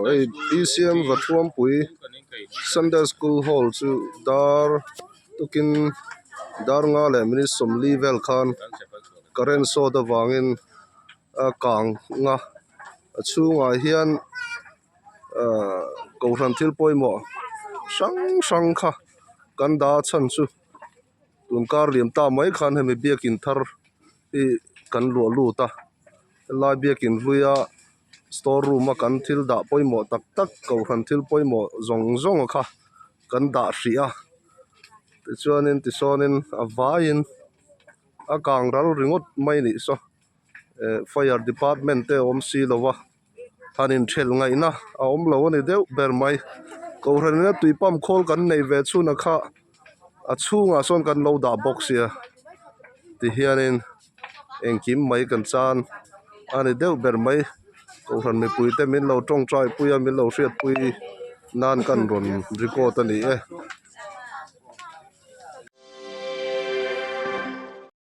Hei BCM Vathuampui Sunday School Hall chu dar tukin dar nga leh minute sawmli vel khan current short avangin a kang a a chhungah hian ahh kohhran thil pawimawh hrang hrang kha kan dah a chhan chu tun kar liam ta mai khan hemi biakin thar hi kan luah lut a helai biakin hluia store room a kan thil dah pawimawh tak tak kohhran thil pawimawh zawng zawng kha kan dah hrih a tichuanin tisawn a vaiin a kang ral ringawt mai a nih saw eh fire department te a awm si lo a. Han inthelh ngaihna a awm lo a ni deuh ber mai. Kohhran ina tui pump khawl kan neih ve chhun a kha a chhungah sawn kan lo dah bawk sia tihianin engkim mai kan chan a ni deuh ber mai. Kohhran mipui te min lo tawngtai pui a min lo hriatpui nan kan rawn record a ni e.